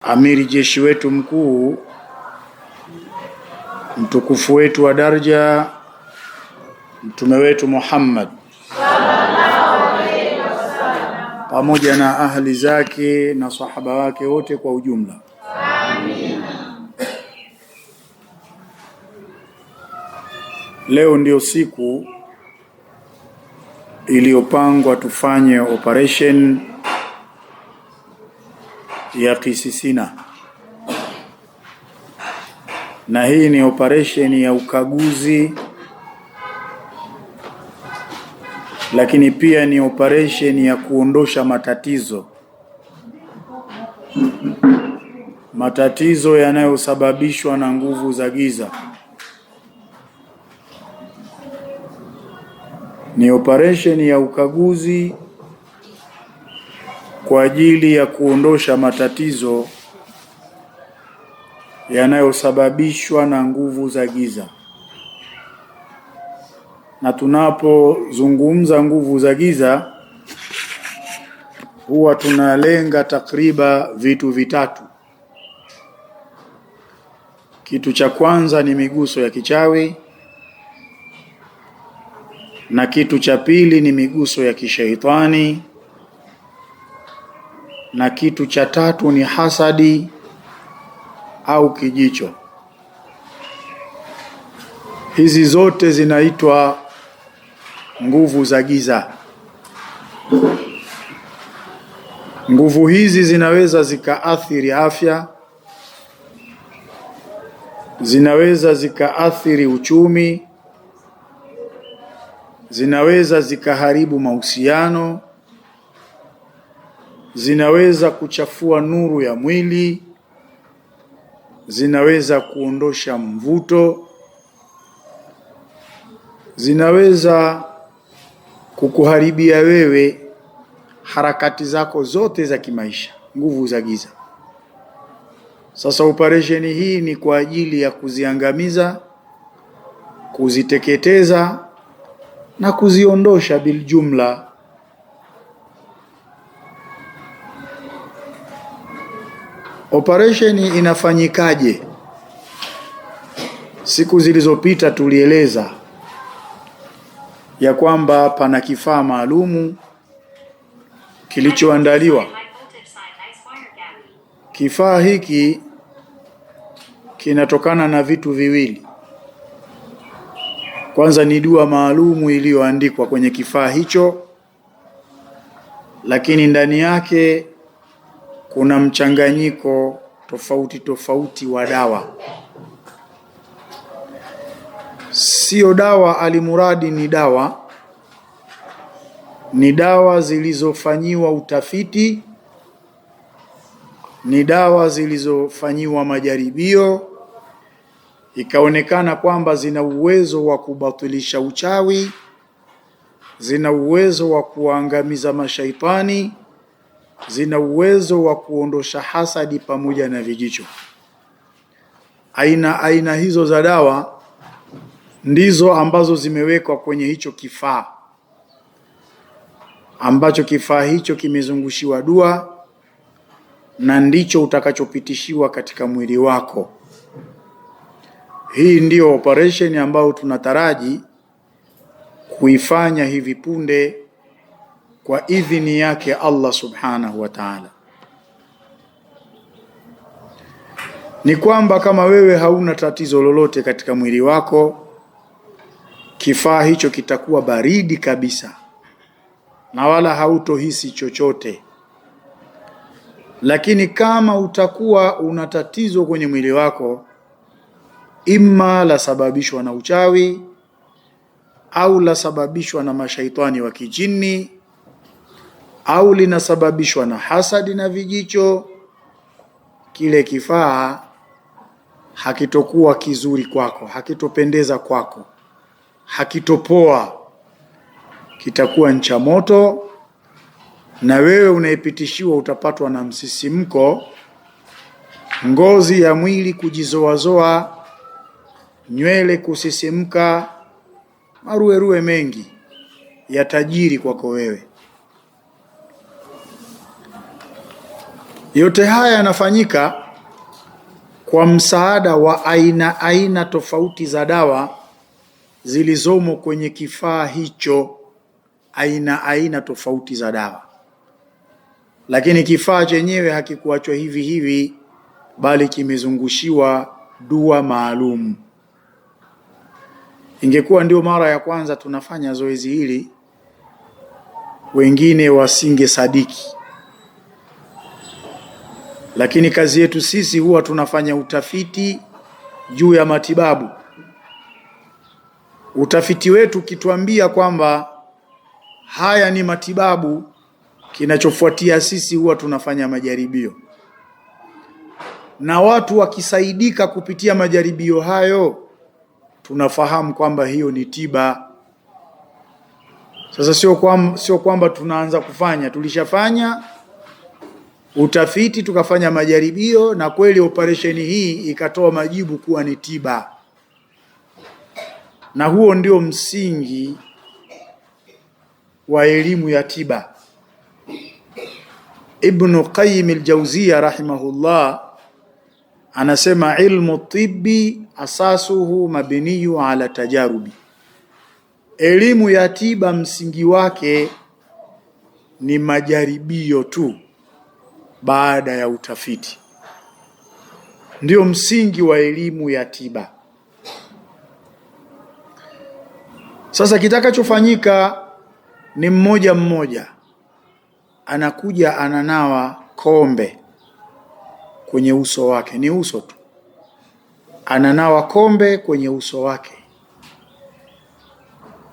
Amiri jeshi wetu mkuu, mtukufu wetu wa daraja, mtume wetu Muhammad pamoja na ahli zake na sahaba wake wote kwa ujumla. Amina. Leo ndio siku iliyopangwa tufanye operation ya Kisisina, na hii ni operation ya ukaguzi, lakini pia ni operation ya kuondosha matatizo, matatizo yanayosababishwa na nguvu za giza. Ni operation ya ukaguzi kwa ajili ya kuondosha matatizo yanayosababishwa na nguvu za giza. Na tunapozungumza nguvu za giza, huwa tunalenga takriban vitu vitatu. Kitu cha kwanza ni miguso ya kichawi, na kitu cha pili ni miguso ya kishaitani, na kitu cha tatu ni hasadi au kijicho. Hizi zote zinaitwa nguvu za giza. Nguvu hizi zinaweza zikaathiri afya, zinaweza zikaathiri uchumi, zinaweza zikaharibu mahusiano, zinaweza kuchafua nuru ya mwili, zinaweza kuondosha mvuto, zinaweza kukuharibia wewe harakati zako zote za kimaisha, nguvu za giza. Sasa operesheni hii ni kwa ajili ya kuziangamiza, kuziteketeza na kuziondosha biljumla. Operesheni inafanyikaje? Siku zilizopita tulieleza ya kwamba pana kifaa maalumu kilichoandaliwa. Kifaa hiki kinatokana na vitu viwili. Kwanza ni dua maalumu iliyoandikwa kwenye kifaa hicho, lakini ndani yake kuna mchanganyiko tofauti tofauti wa dawa. Sio dawa alimuradi ni dawa, ni dawa zilizofanyiwa utafiti, ni dawa zilizofanyiwa majaribio, ikaonekana kwamba zina uwezo wa kubatilisha uchawi, zina uwezo wa kuangamiza mashaitani, zina uwezo wa kuondosha hasadi pamoja na vijicho. Aina aina hizo za dawa ndizo ambazo zimewekwa kwenye hicho kifaa, ambacho kifaa hicho kimezungushiwa dua na ndicho utakachopitishiwa katika mwili wako. Hii ndiyo operation ambayo tunataraji kuifanya hivi punde kwa idhini yake Allah subhanahu wa ta'ala. Ni kwamba kama wewe hauna tatizo lolote katika mwili wako, kifaa hicho kitakuwa baridi kabisa na wala hautohisi chochote. Lakini kama utakuwa una tatizo kwenye mwili wako, imma lasababishwa na uchawi au lasababishwa na mashaitani wa kijini au linasababishwa na hasadi na vijicho, kile kifaa hakitokuwa kizuri kwako, hakitopendeza kwako, hakitopoa, kitakuwa ncha moto, na wewe unayepitishiwa utapatwa na msisimko, ngozi ya mwili kujizoazoa, nywele kusisimka, maruerue mengi yatajiri kwako wewe. Yote haya yanafanyika kwa msaada wa aina aina tofauti za dawa zilizomo kwenye kifaa hicho, aina aina tofauti za dawa. Lakini kifaa chenyewe hakikuachwa hivi hivi, bali kimezungushiwa dua maalum. Ingekuwa ndio mara ya kwanza tunafanya zoezi hili, wengine wasingesadiki. Lakini kazi yetu sisi huwa tunafanya utafiti juu ya matibabu. Utafiti wetu ukituambia kwamba haya ni matibabu, kinachofuatia sisi huwa tunafanya majaribio, na watu wakisaidika kupitia majaribio hayo, tunafahamu kwamba hiyo ni tiba. Sasa sio kwamba tunaanza kufanya, tulishafanya utafiti tukafanya majaribio, na kweli operesheni hii ikatoa majibu kuwa ni tiba, na huo ndio msingi wa elimu ya tiba. Ibn Qayyim al-Jawziyya rahimahullah anasema ilmu tibbi asasuhu mabniyu ala tajarubi, elimu ya tiba msingi wake ni majaribio tu baada ya utafiti. Ndio msingi wa elimu ya tiba. Sasa kitakachofanyika ni mmoja mmoja anakuja ananawa kombe kwenye uso wake, ni uso tu, ananawa kombe kwenye uso wake,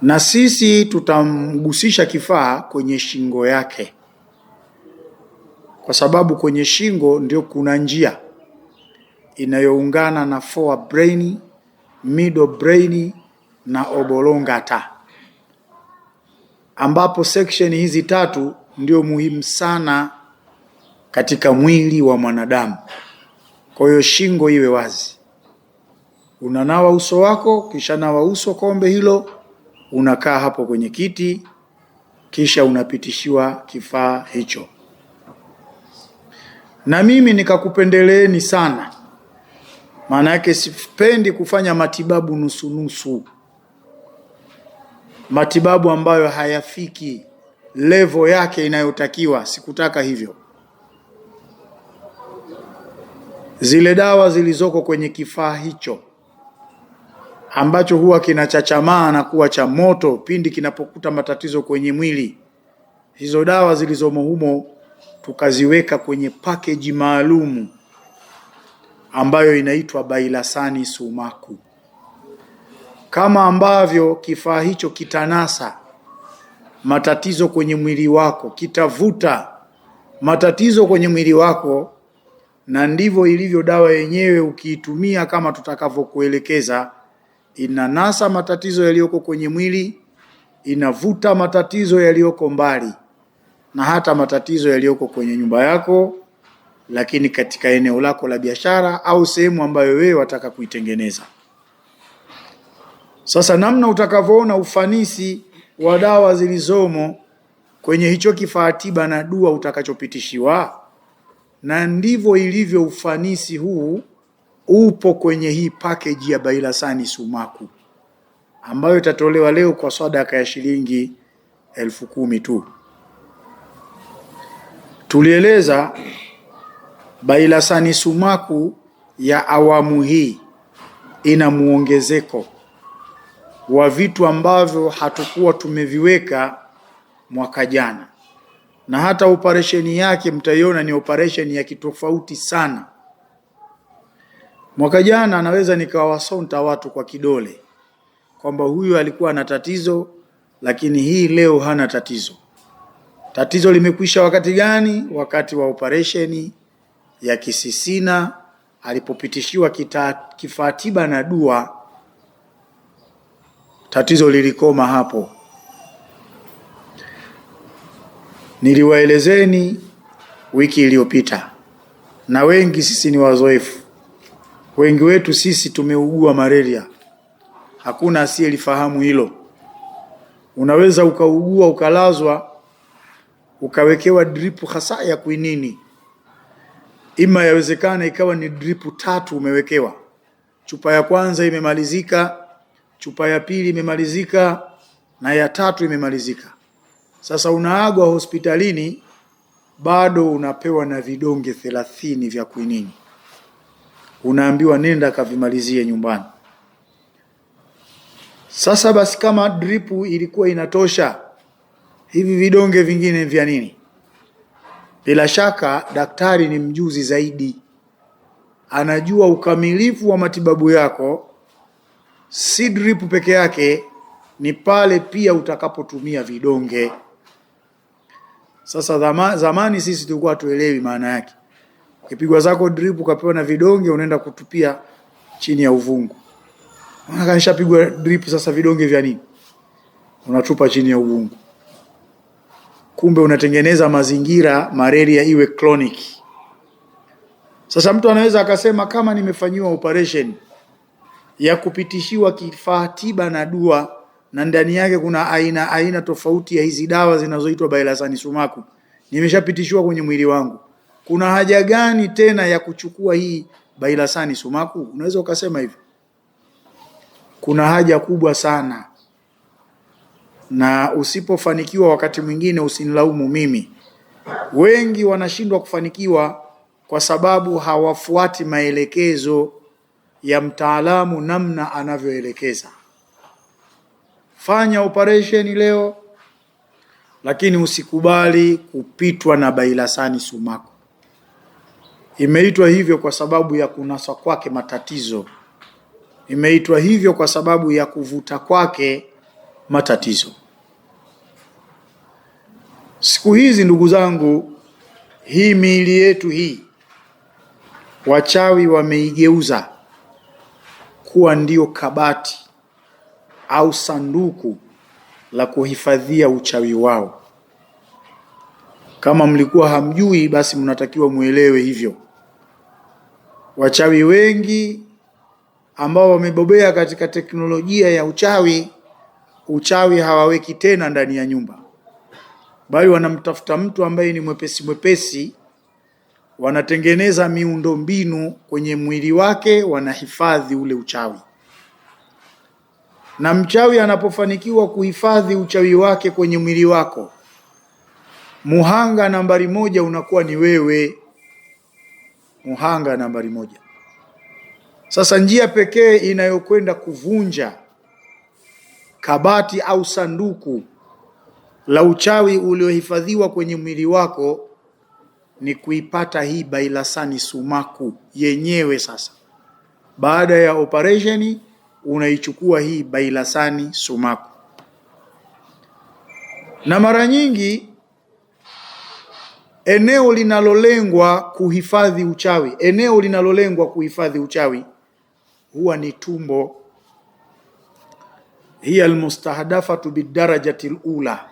na sisi tutamgusisha kifaa kwenye shingo yake, kwa sababu kwenye shingo ndio kuna njia inayoungana na forebrain, middle brain na oblongata, ambapo section hizi tatu ndio muhimu sana katika mwili wa mwanadamu. Kwa hiyo shingo iwe wazi, unanawa uso wako, kisha nawa uso kombe hilo, unakaa hapo kwenye kiti, kisha unapitishiwa kifaa hicho. Na mimi nikakupendeleeni sana, maana yake sipendi kufanya matibabu nusu nusu, matibabu ambayo hayafiki level yake inayotakiwa. Sikutaka hivyo. Zile dawa zilizoko kwenye kifaa hicho ambacho huwa kinachachamaa na kuwa cha moto pindi kinapokuta matatizo kwenye mwili, hizo dawa zilizomo humo tukaziweka kwenye package maalumu ambayo inaitwa Bailasani Sumaku. Kama ambavyo kifaa hicho kitanasa matatizo kwenye mwili wako, kitavuta matatizo kwenye mwili wako, na ndivyo ilivyo dawa yenyewe. Ukiitumia kama tutakavyokuelekeza, inanasa matatizo yaliyoko kwenye mwili, inavuta matatizo yaliyoko mbali, na hata matatizo yaliyoko kwenye nyumba yako, lakini katika eneo lako la biashara au sehemu ambayo wewe wataka kuitengeneza. Sasa namna utakavyoona ufanisi wa dawa zilizomo kwenye hicho kifaa tiba na dua utakachopitishiwa, na ndivyo ilivyo ufanisi huu upo kwenye hii package ya Bailasani Sumaku ambayo itatolewa leo kwa sadaka ya shilingi 10,000 tu. Tulieleza Bailasani Sumaku ya awamu hii ina muongezeko wa vitu ambavyo hatukuwa tumeviweka mwaka jana, na hata operesheni yake mtaiona ni operesheni ya kitofauti sana. Mwaka jana naweza nikawasonta watu kwa kidole kwamba huyu alikuwa na tatizo, lakini hii leo hana tatizo. Tatizo limekwisha wakati gani? Wakati wa operesheni ya Kisisina alipopitishiwa kifaa tiba na dua, tatizo lilikoma hapo. Niliwaelezeni wiki iliyopita, na wengi sisi ni wazoefu. Wengi wetu sisi tumeugua malaria, hakuna asiyelifahamu hilo. Unaweza ukaugua ukalazwa ukawekewa drip hasa ya kwinini, Ima yawezekana ikawa ni dripu tatu umewekewa, chupa ya kwanza imemalizika, chupa ya pili imemalizika, na ya tatu imemalizika. Sasa unaagwa hospitalini, bado unapewa na vidonge 30 vya kwinini, unaambiwa nenda kavimalizie nyumbani. Sasa basi, kama dripu ilikuwa inatosha, hivi vidonge vingine vya nini? Bila shaka daktari ni mjuzi zaidi, anajua ukamilifu wa matibabu yako. Si drip peke yake, ni pale pia utakapotumia vidonge. Sasa zamani sisi tulikuwa tuelewi maana yake. Ukipigwa zako drip ukapewa na vidonge, unaenda kutupia chini ya uvungu. Kanishapigwa drip, sasa vidonge vya nini? Unatupa chini ya uvungu. Kumbe unatengeneza mazingira malaria iwe chronic. Sasa mtu anaweza akasema kama nimefanyiwa operation ya kupitishiwa kifaa tiba na dua, na ndani yake kuna aina aina tofauti ya hizi dawa zinazoitwa bailasani sumaku, nimeshapitishiwa kwenye mwili wangu, kuna haja gani tena ya kuchukua hii bailasani sumaku? Unaweza ukasema hivyo. Kuna haja kubwa sana, na usipofanikiwa wakati mwingine usinilaumu mimi. Wengi wanashindwa kufanikiwa kwa sababu hawafuati maelekezo ya mtaalamu namna anavyoelekeza. Fanya operation leo, lakini usikubali kupitwa na bailasani sumaku. Imeitwa hivyo kwa sababu ya kunaswa kwake matatizo, imeitwa hivyo kwa sababu ya kuvuta kwake matatizo. Siku hizi ndugu zangu, hii miili yetu hii wachawi wameigeuza kuwa ndio kabati au sanduku la kuhifadhia uchawi wao. Kama mlikuwa hamjui, basi mnatakiwa muelewe hivyo. Wachawi wengi ambao wamebobea katika teknolojia ya uchawi, uchawi hawaweki tena ndani ya nyumba, bali wanamtafuta mtu ambaye ni mwepesi mwepesi, wanatengeneza miundombinu kwenye mwili wake, wanahifadhi ule uchawi. Na mchawi anapofanikiwa kuhifadhi uchawi wake kwenye mwili wako, muhanga nambari moja unakuwa ni wewe, muhanga nambari moja. Sasa njia pekee inayokwenda kuvunja kabati au sanduku la uchawi uliohifadhiwa kwenye mwili wako ni kuipata hii bailasani sumaku yenyewe. Sasa baada ya operation unaichukua hii bailasani sumaku, na mara nyingi eneo linalolengwa kuhifadhi uchawi, eneo linalolengwa kuhifadhi uchawi huwa ni tumbo. Hiya almustahdafatu bidarajati lula,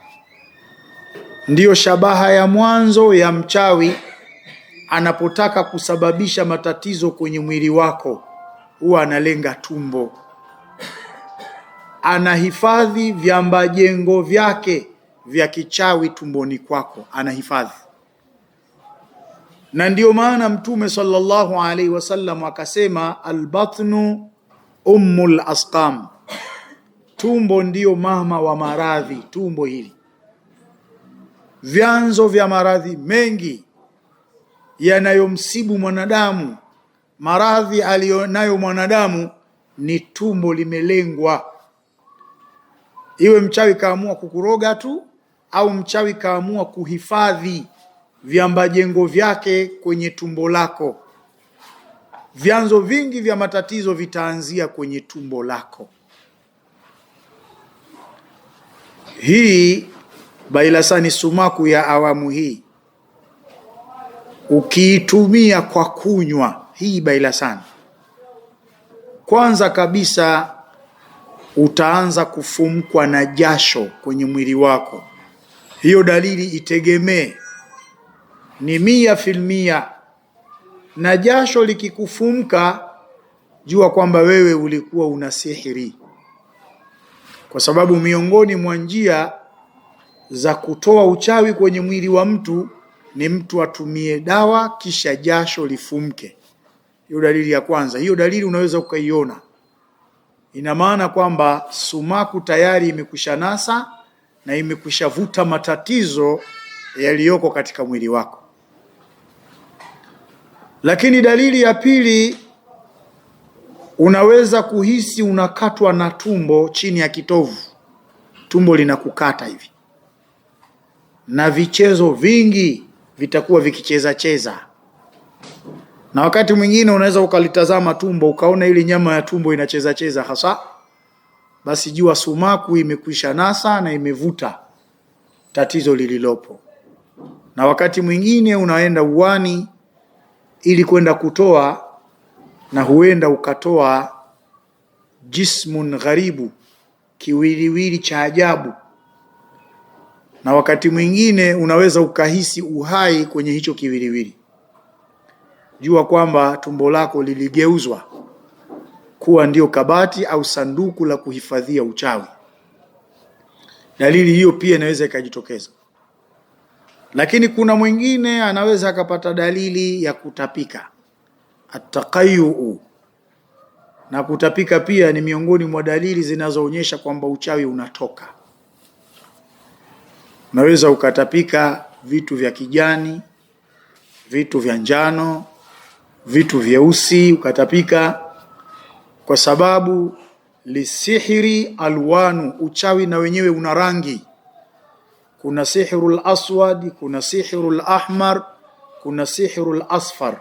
ndiyo shabaha ya mwanzo ya mchawi anapotaka kusababisha matatizo kwenye mwili wako, huwa analenga tumbo. Anahifadhi vyambajengo vyake vya kichawi tumboni kwako, anahifadhi. Na ndiyo maana Mtume sallallahu alaihi wasallam akasema, albatnu ummul asqam, tumbo ndiyo mama wa maradhi. Tumbo hili, vyanzo vya maradhi mengi yanayomsibu mwanadamu, maradhi aliyonayo mwanadamu ni tumbo limelengwa. Iwe mchawi kaamua kukuroga tu au mchawi kaamua kuhifadhi vyambajengo vyake kwenye tumbo lako, vyanzo vingi vya matatizo vitaanzia kwenye tumbo lako. Hii bailasani sumaku ya awamu hii ukiitumia kwa kunywa hii bailasani, kwanza kabisa utaanza kufumkwa na jasho kwenye mwili wako. Hiyo dalili itegemee ni 100%, na jasho likikufumka, jua kwamba wewe ulikuwa una sihiri, kwa sababu miongoni mwa njia za kutoa uchawi kwenye mwili wa mtu ni mtu atumie dawa kisha jasho lifumke. Hiyo dalili ya kwanza. Hiyo dalili unaweza ukaiona, ina maana kwamba sumaku tayari imekwisha nasa na imekwishavuta matatizo yaliyoko katika mwili wako. Lakini dalili ya pili, unaweza kuhisi unakatwa na tumbo chini ya kitovu, tumbo linakukata hivi, na vichezo vingi vitakuwa vikicheza cheza, na wakati mwingine unaweza ukalitazama tumbo ukaona ile nyama ya tumbo inacheza cheza hasa, basi jua sumaku imekwisha nasa na imevuta tatizo lililopo. Na wakati mwingine unaenda uwani ili kwenda kutoa, na huenda ukatoa jismun gharibu, kiwiliwili cha ajabu, na wakati mwingine unaweza ukahisi uhai kwenye hicho kiwiliwili. Jua kwamba tumbo lako liligeuzwa kuwa ndio kabati au sanduku la kuhifadhia uchawi. Dalili hiyo pia inaweza ikajitokeza. Lakini kuna mwingine anaweza akapata dalili ya kutapika, ataqayuu, na kutapika pia ni miongoni mwa dalili zinazoonyesha kwamba uchawi unatoka. Unaweza ukatapika vitu vya kijani, vitu vya njano, vitu vyeusi ukatapika, kwa sababu lisihiri alwanu, uchawi na wenyewe una rangi. Kuna sihirul aswad, kuna sihirul ahmar, kuna sihirul asfar,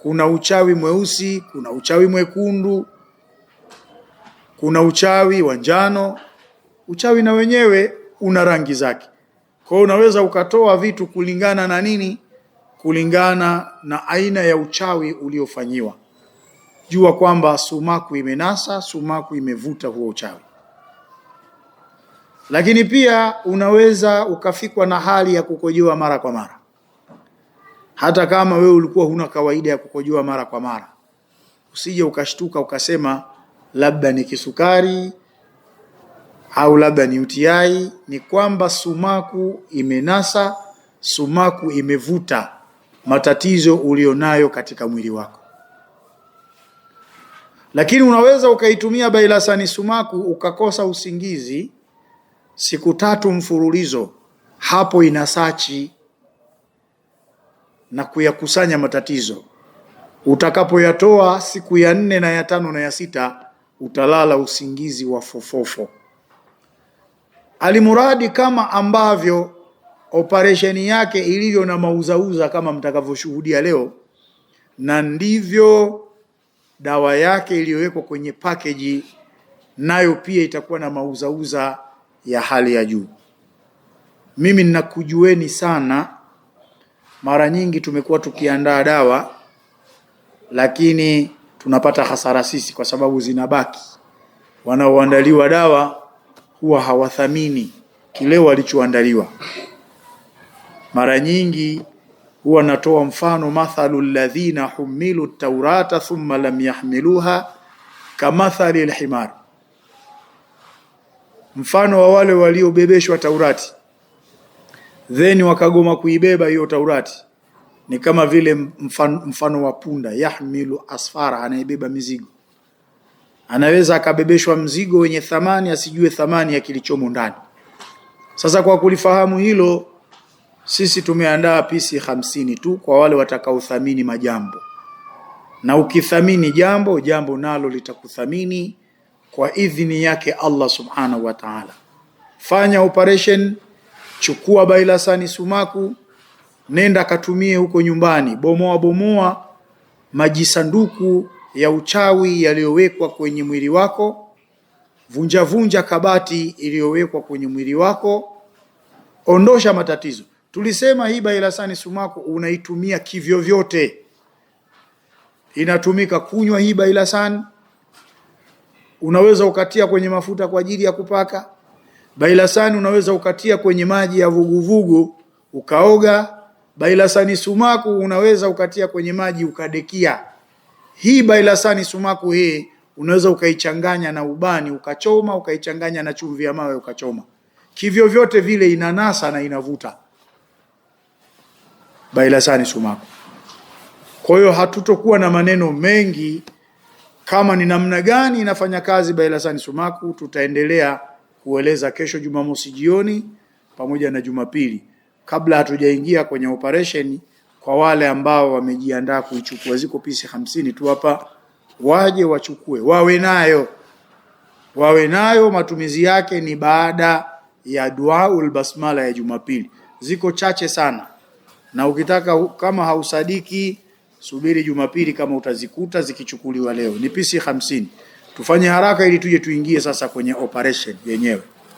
kuna uchawi mweusi, kuna uchawi mwekundu, kuna uchawi wa njano. Uchawi na wenyewe una rangi zake. Kwa hiyo unaweza ukatoa vitu kulingana na nini? Kulingana na aina ya uchawi uliofanyiwa. Jua kwamba sumaku imenasa, sumaku imevuta huo uchawi. Lakini pia unaweza ukafikwa na hali ya kukojoa mara kwa mara, hata kama wewe ulikuwa huna kawaida ya kukojoa mara kwa mara. Usije ukashtuka ukasema labda ni kisukari au labda ni UTI. Ni kwamba sumaku imenasa, sumaku imevuta matatizo ulionayo katika mwili wako. Lakini unaweza ukaitumia bailasani sumaku ukakosa usingizi siku tatu mfululizo, hapo inasachi na kuyakusanya matatizo. Utakapoyatoa siku ya nne na ya tano na ya sita, utalala usingizi wa fofofo. Alimuradi kama ambavyo operesheni yake ilivyo na mauzauza kama mtakavyoshuhudia leo, na ndivyo dawa yake iliyowekwa kwenye package nayo pia itakuwa na mauzauza ya hali ya juu. Mimi ninakujueni sana, mara nyingi tumekuwa tukiandaa dawa lakini tunapata hasara sisi, kwa sababu zinabaki. Wanaoandaliwa dawa huwa hawathamini kile walichoandaliwa. Mara nyingi huwa natoa mfano, mathalu alladhina humilu taurata thumma lam yahmiluha kamathali alhimar, mfano wa wale waliobebeshwa Taurati then wakagoma kuibeba hiyo Taurati, ni kama vile mfano wa punda yahmilu asfara, anayebeba mizigo. Anaweza akabebeshwa mzigo wenye thamani asijue thamani ya kilichomo ndani. Sasa kwa kulifahamu hilo, sisi tumeandaa pisi 50 tu kwa wale watakaothamini majambo, na ukithamini jambo, jambo nalo litakuthamini kwa idhini yake Allah subhanahu wa ta'ala. Fanya operation, chukua bailasani sumaku, nenda katumie huko nyumbani, bomoa bomoa majisanduku ya uchawi yaliyowekwa kwenye mwili wako, vunja vunja kabati iliyowekwa kwenye mwili wako, ondosha matatizo. Tulisema hii bailasani sumaku unaitumia kivyovyote, inatumika kunywa hii bailasani, unaweza ukatia kwenye mafuta kwa ajili ya kupaka. Bailasani unaweza ukatia kwenye maji ya vuguvugu ukaoga. Bailasani sumaku unaweza ukatia kwenye maji ukadekia. Hii bailasani sumaku hii unaweza ukaichanganya na ubani ukachoma, ukaichanganya na chumvi ya mawe ukachoma. Kivyo vyote vile inanasa na inavuta. Bailasani sumaku. Kwa hiyo hatutokuwa na maneno mengi kama ni namna gani inafanya kazi Bailasani sumaku, tutaendelea kueleza kesho Jumamosi jioni pamoja na Jumapili, kabla hatujaingia kwenye operation. Kwa wale ambao wamejiandaa kuichukua, ziko pisi 50 tu hapa, waje wachukue, wawe nayo, wawe nayo. Matumizi yake ni baada ya duaul basmala ya Jumapili, ziko chache sana, na ukitaka kama hausadiki subiri Jumapili kama utazikuta zikichukuliwa leo. Ni pisi 50. Tufanye haraka ili tuje tuingie sasa kwenye operation yenyewe.